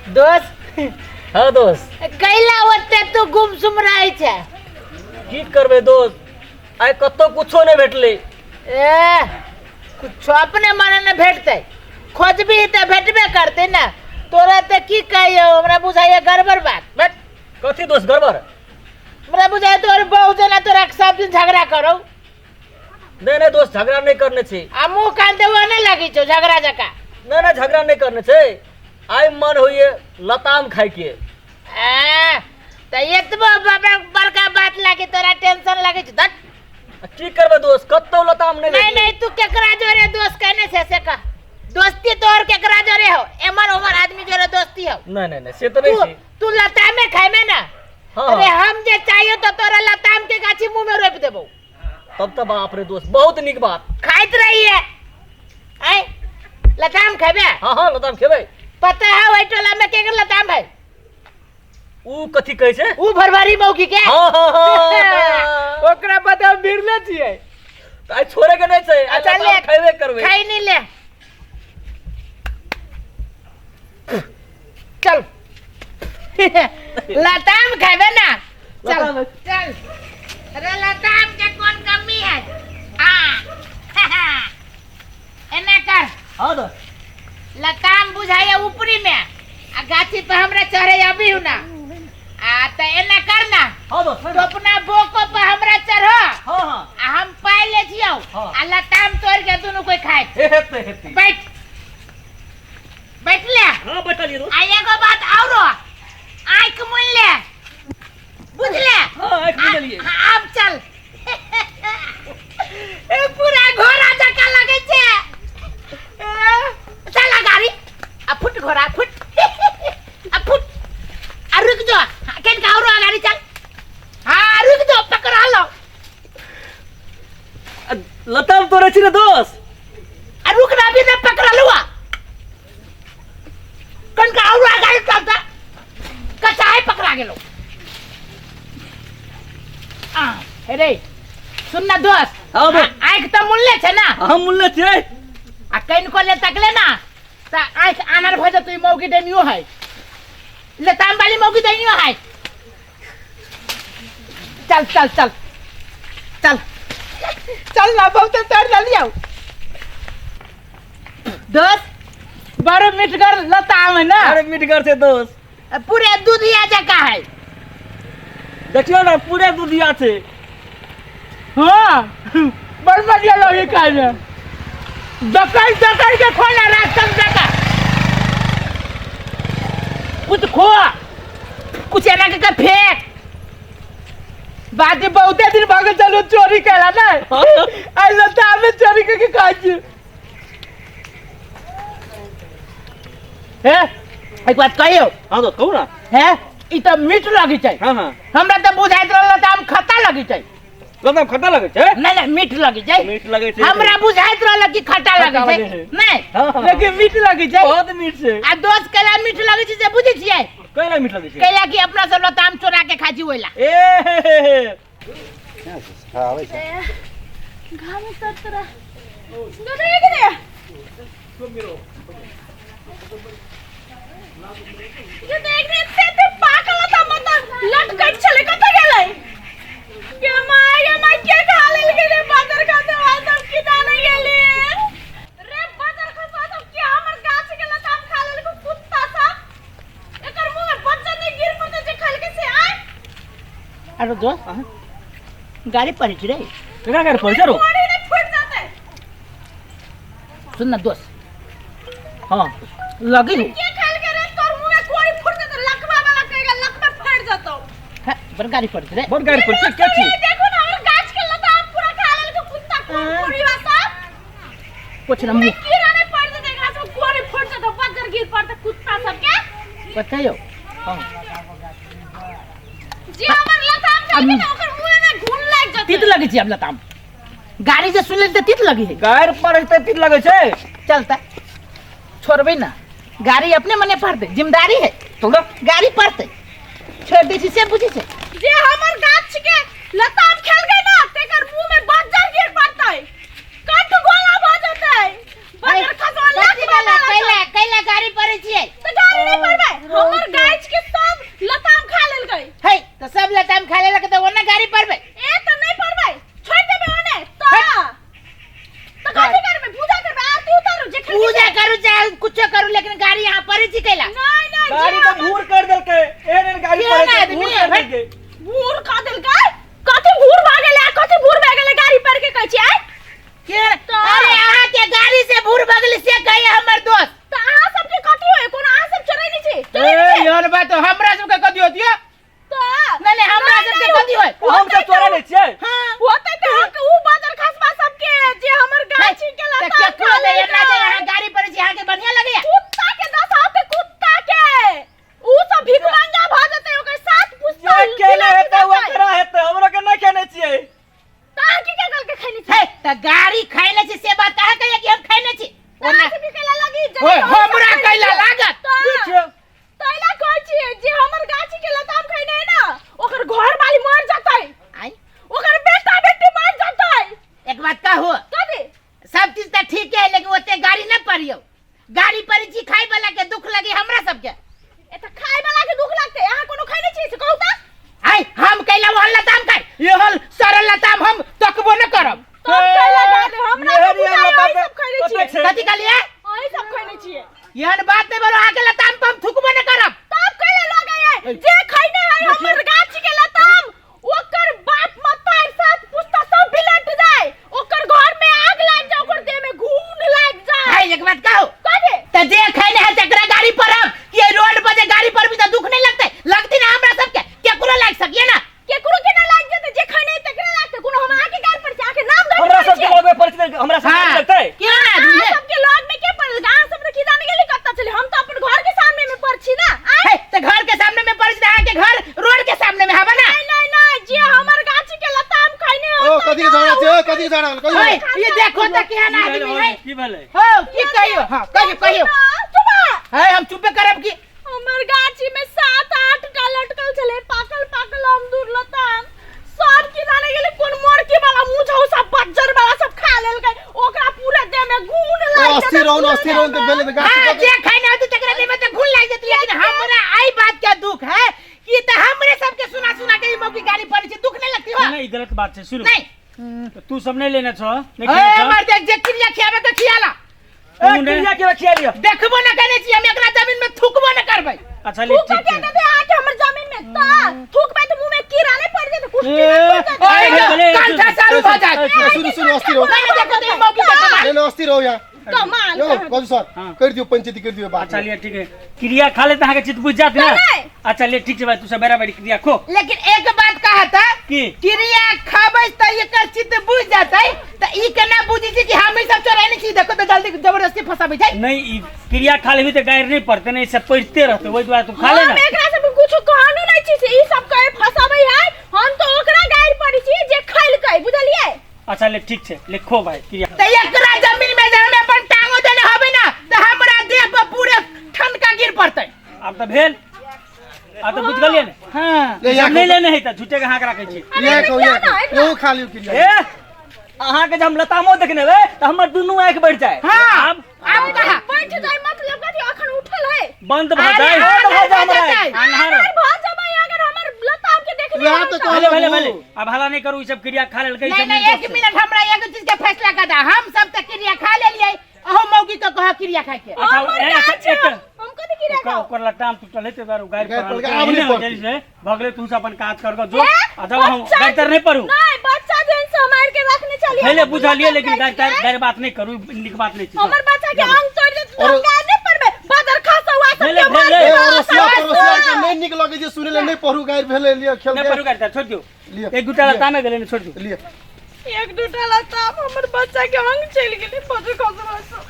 दोस्त। हाँ दोस्त। कैला ओते तू गुमसुम रहै छै? की करबै दोस्त, आइ कतौ कुछो नहि भेटलै। ए कुछो अपने मने नहि भेटतै, खोजबी तऽ भेटबे करतै ने। तोरा तऽ की कहियौ, हमरा बुझाइए गड़बड़ बात। बट कथी दोस्त गड़बड़? हमरा बुझाइए तोहर बहू जेना तोरा सब दिन झगड़ा करौ। नहि नहि दोस्त, झगड़ा नहि करने छै। आ मुँह कान देबो नहि लगै छौ झगड़ा जकाँ। नहि नहि, झगड़ा नहि करने छै। आइ मन होइए लताम खाइके। आ, तऽ एतबो बड़का बात लागे तोरा टेंशन लागे छौ? धत्। आ की करबै दोस्त, कतौ लताम नहि नहीं भेटलै। नहीं, तू केकरा जोरे दोस्त कहने छै से कह। दोस्ती तोहर केकरा जोरे हो? एमर ओमर आदमी जोरे दोस्ती हो? नहि नहि नहि, से तऽ नहि तू छै। तू लतामे खाइमे ना? हाँ। अरे हम जे चाहिए तो तोरा लताम के गाछी मुंह में रोपि देबो। तब तऽ बाप रे दोस्त, बहुत नीक बात। खाइत रहिए। आय लताम खेबे? हाँ हाँ, लताम खेबै। पता है ओहि टोला में केकर लताम है? ऊ कथी कहै छै? ऊ भरभरी मौगी के। हाँ हाँ हाँ। ओकरा पता हम भिड़ले छियै। तऽ आइ छोड़े के नहि छै, आइ अच्छा, लताम ले। खेबे करबै। खाइ नहीं ले, चल लताम खेबे ना, चल। लताम। चल। अरे लताम के कोन कमी है? आ एना कर। हाँ दोस्त। लताम बुझाइए ऊपरी में आ गाछी पे हमरा चढ़े अभी हूँ ना। आ त एना कर ना। हाँ दोस्त। तो अपना बोको पे हमरा चढ़ो। हाँ हाँ। आ हम पाइ ले छियौ। हाँ। आ लताम तोड़ के दुनू कोई खाए। हेतै हेतै। बैठ बैठ ले। हाँ बैठलियै दोस्त। आ एगो बात औरो, आँखि मुनि ले, बुझले? हाँ आँखि मुनलियै। आब चल। ए पूरा घोड़ा जकाँ लगै छै। ए, चल आ गाड़ी आ फुट, घोड़ा फुट आ फुट। आ रुक जो, कनिका औरो अगाड़ी चल। हाँ रुक जो, पकड़ा लो। लताम तोड़ै छी ने दोस्त? आ रुक ना, अभी ना पकड़ा लुआ। कनिका औरो अगाड़ी चल त कचाए पकड़ा गेलो। आ हे रे सुन ना दोस्त। हाँ दोस्त। आँखि तऽ मुनले छै ना? हम मुनले छियै। आ कनिको ले तकले ना तऽ आँखि आनर भऽ जेतौ। ई मौगी डैनियो है, लताम वाली मौगी डैनियो है। चल चल चल चल चल ना, बहुत तर लियाउ दोस्त। बड़ मिठगर लताम है ना? अरे मिठगर छै दोस्त। पूरे दूधिया जकाँ है। देखियौ ने, पूरे दूधिया छै। हाँ बड़ बढ़िया लगे खाय में। दकड़ दकड़ के खोला रास्ता में जका कुछ खो, कुछ एना के फेंक। बाकी बहुते दिन भऽ गेल चलू चोरी केला ने, आइ लतामे चोरी करके खाइ छी। हे एक बात कहियौ? हाँ दोस्त, कहू ना। हे ई तऽ मीठ लगै छै। हाँ हाँ। हमरा तऽ बुझाइत रहल लताम खट्टा लगै छै। लताम खट्टा लगै छै? नहि नहि, मीठ लगै छै। मीठ लगै छै। हमरा बुझाइत रहल कि खट्टा लगै खट्टा छै। लगै छै। नहि। हाँ हाँ। लेकिन मीठ लगै छै। बहुत मीठ छै। आ दोस्त, कैला मीठ लगै छै से बुझै छियै? कैला मीठ लगै छै? कैला कि अपना सब लताम चोरा के खाइ छी ओइला। ए हे हे हे। घाम तर तोरा रे ये देख रे, एते एते पाकल लताम मत लटकट छले, कतऽ गेलै? गे माय गे माय, के खा लेलकै रे? बादर खाते सब की जाने गेलै रे। बादर खसा सब के हमर गाछ के लताम खा लेलकै कुत्ता सब। एकर मुंह में बच्चा नहीं गिर पड़तै जे खलकै से। आय अरे दोस्त, गाड़ी पड़ै छै रे। केकरा गाड़ी पड़ै छै रो? पानी नहीं फूट जाते। सुन ना दोस्त। हाँ। लगी हो। के खलकै रे? तोर मुंह में कोड़ी फूट जेतै, लकवा वाला कहेगा, लकवा फट जतौ। है, बड़ गाड़ी पड़ै छै रे। बड़ गाड़ी पड़ै छै के छी? ये देखो ना, हमर गाछ के लताम पूरा खा लेलकै कुत्ता कोड़ी सब। कुछ ना मुँह कीड़ा नहीं पड़ जेतै गाछ में, कोड़ी फूट जेतौ, बज्जर गिर पड़तै कुत्ता सब के। बताइयो। हाँ। जे हमर लताम खेलकै ना ओकर मुंह में घुन लागि जेतै। तीत लगै छै आब लताम। गाड़ी से सुन लेते तीत लगी है। गाड़ी पड़ै छै तीत लगै छै। चलता छोड़बै ना, गाड़ी अपने मने पड़तै, जिम्मेदारी है। तोरा गाड़ी पड़तै, छोड़ दै छी से बुझै छै। जे हमर गाछ के लताम खेलकै ना तेकर मुंह में बज्जर गिर पड़तै, कट गोला भ जेतै, बज्जर खसवा कथी लकवा भेलै? कैला कैला गाड़ी पड़ै छियै? त गाड़ी नहीं पड़बै। कैला लागत। देखियौ। तैला कहै छियै जे हमर गाछी के लताम खैने है ना, ओकर घर वाली मर जतै। आइ ओकर बेटा बेटी मर जतै। एक बात कहू? कथी? सब चीज तऽ ठीक है, लेकिन ओते गाड़ी न पड़ियौ। गाड़ी पड़ी छी खाय वाला के दुख लगे हमरा सबके। ए तऽ खाय वाला के दुख लगतै, अहाँ कोनो खैने छियै से कहू तऽ। आइ हम कैला ओहन लताम खाय, एहन सड़ल लताम हम तकबो न करब। तब कैला गाड़ी हमरा एहन तऽ बुझाइ एहन अहीं लताम सब खैने कते छियै। छै? कथी कहलियै? अहीं सब खैने छियै। एहन बात नहीं बोलो, अहाँके लताम पर हम थुकबो न करब। तब कैला लगै है जे खैने है हमर गाछी के लताम, ओकर बाप मतार सात पुस्ता सब बिलट जाए, ओकर घर में आग लाग जाए, ओकर देह में घून लाग जाए। हाय एक बात कहू? कथी? त जे खैने है तकरा गाड़ी पर अब कि रोड पर जे गाड़ी पर भी त दुख नहीं लगते? लगती ना हमरा सबके, केकरो लाग सकिए ना। केकरो के ना लाग जेते, जे खैने है तकरा लागते। कोनो हम आके गाड़ी पर छै, आके नाम दऽ के हमरा पड़ै सबके छियै। लग में परिचित, हमरा सबके हाँ। लगतै। क्यों ना अहाँ आदमी है? सबके लग में के पड़ल? अहाँ सब तऽ की जाने गेली कतऽ छलै, हम तऽ अपन घर के सामने में पर छी ना। आँय? हे, त घर के सामने में पड़ छै, अहाँ के घर रोड के सामने में हबा ना। नहीं नहीं नहीं, जे हमर गाछी के लताम खैने ओ होतै कथी के ना, झगड़ा छै? ओ कथी के झगड़ा भेल? कथी ओए, भेल? ये देखो त केहन की आदमी भेलै? है। की भेलै? हो की कहियो? हां कहियो कहियो। चुप। है हम चुपे करब की? हमर गाछी में 7-8 टा लटकल छलै पाकल पाकल अमदूर लताम, सब की जाने गेलै कोन मोरकी वाला मुँह झौसा बज्जर वाला सब खा लेलकै, ओकरा पूरा देह में घून ओ लागि अस्थिर जेतै रहू न, पूरा अस्थिर रहू न, देह तऽ में। भेलै तऽ गाछी हाँ, कतऽ- जे खाइ होतै तकरा देह में तऽ घुन लागि जेतै, लेकिन हमरा आई बात के दुख है कि तऽ हमरे सबके सुना सुना के ई मौकी गाड़ी पड़ै छै, दुख नहीं लगती हो? नहीं, ई गलत बात छै। सुनू। नहीं। तऽ तू सब नहीं लेने छौ, नहीं ए खेने छौ? मर्दे, जे क्रिया खियाबे के खियाला। ए, तू क्रिया के खिया लिअ। देखबो न करै छी हम, एकरा जमीन में थूकबो न करबै। अच्छा ले, थूक ठीक के छै। देतै अहाँके हमर जमीन में, तऽ थूकबै तऽ मुँह में कीड़ा नहि पड़ि जेतै, कुछ कीड़ा पड़ि जेतै। ओए, भले, भले, कंठा सारू भऽ जायत। ए, सुनू सुनू, अस्थिर रहू। नहीं, नहीं, देखो तो ई मौकी के कमाल। ले लो, अस्थिर रहू यहाँ। कमाल। यौ कजू सर, हाँ। करि दियौ पंचायती, करि दियौ बात। अच्छा लिए ठीक है, क्रिया खा ले तऽ अहाँके चित्त बुझि जायत ने। नहि। अच्छा ले ठीक छै भाई, तू सब बराबरी क्रिया खो। लेकिन एक बात कहता की? क्रिया खाबै तऽ एकर चित्त बुझि जेतै, तऽ ई केना बुझै छै कि हम ई सब चोरेने छी? देखो तऽ जल्दी जबरदस्ती फंसाबै छै। नहीं, ई क्रिया खा लेबही तऽ गारि नहीं पड़तै, नहीं सब पढ़ते रहतै, ओहि दुआरे तू खा ले हम ना। एकरा सब कुछ कहनो नहीं छी से ई सब कहे फंसाबै है, हम तो ओकरा गारि पड़ै छी जे खैलकै, बुझलियै? अच्छा ले ठीक छै, ले खो भाई क्रिया। तऽ एकरा जमीन में जे हम अपन टांगो देने हबै ना, तऽ हमरा देह पर पूरे ठनका गिर पड़तै। आब तऽ भेल, आब तऽ बुझि गेलियै ने। हाँ। ले, ई यहाँ सब नहीं खाउ। लेने है तऽ झूठे के हाँक राखै छी। यहाँ खाउ, यहाँ ना, खाउ। एकरा। यहू खा लियौ क्रिया। ए, अहाँके जे हम लतामो देखने हेबै तऽ हमर दुनू आँखि बढ़ि जाय। हाँ। आब आब कहाँ बैठ जाय, मतलब कथी अखन उठल है? बंद भऽ अरे, जाय। बंद भऽ जाय भऽ हमरा। जेतै। अन्हार। अरे भऽ जेबै अगर हमर लताम के देखने वएह हेबै तऽ तऽ। भले भले भले, कहलहुँ। आब हल्ला नहीं करू, ई सब क्रिया खा लेलकै, ई नहीं सब नहीं, नीक एक छै। मिनट, हमरा एक चीज के फैसला कर दा। हम सब तऽ क्रिया खा लेलियै, अहो मौगी के कह क्रिया खाय के। अच्छा, हमर ए, अच्छा, गाछ है, एक- हम कथी क्रिया ओकर खाउ? ओकर लताम टूटल है, ते दुआरे गारि गारि पड़ल। पड़ल, आब नहि एहने पड़तै। जल्दी से भऽ गेलै, तू सब अपन काज कर कऽ जो। ए, आ जब हम बच्चा गारि तर नहीं पड़ू। नहीं, बच्चा जेहन से हम मारि के रखने छलियै। पहिले हम बुझलियै, लताम लेकिन खाइ गारि तर छियै। गारि बात नहीं करू, ई नीक बात नहीं छै। हमर बच्चा के अंग तोड़ि देत, और- हम गारि नहीं पड़बै। बदर खसा हुआ सब भेलै, के मारि भेलै। ए, के अड़ोसिया खसा पड़ोसिया के हुआ। नहि नीक लगै छै सुनै लए, नहि पढ़ू गारि भेलै, लिअ खेल नहीं के। पढ़ू गारि तर, छोड़ि दियौ। लिअ, एक दूटा लिअ। लतामे गेलै ने, छोड़ि दियौ। लिअ। एक दूटा लताम हमर बच्चा के अंग चलि गेलै, बदर खसा हुआ सब।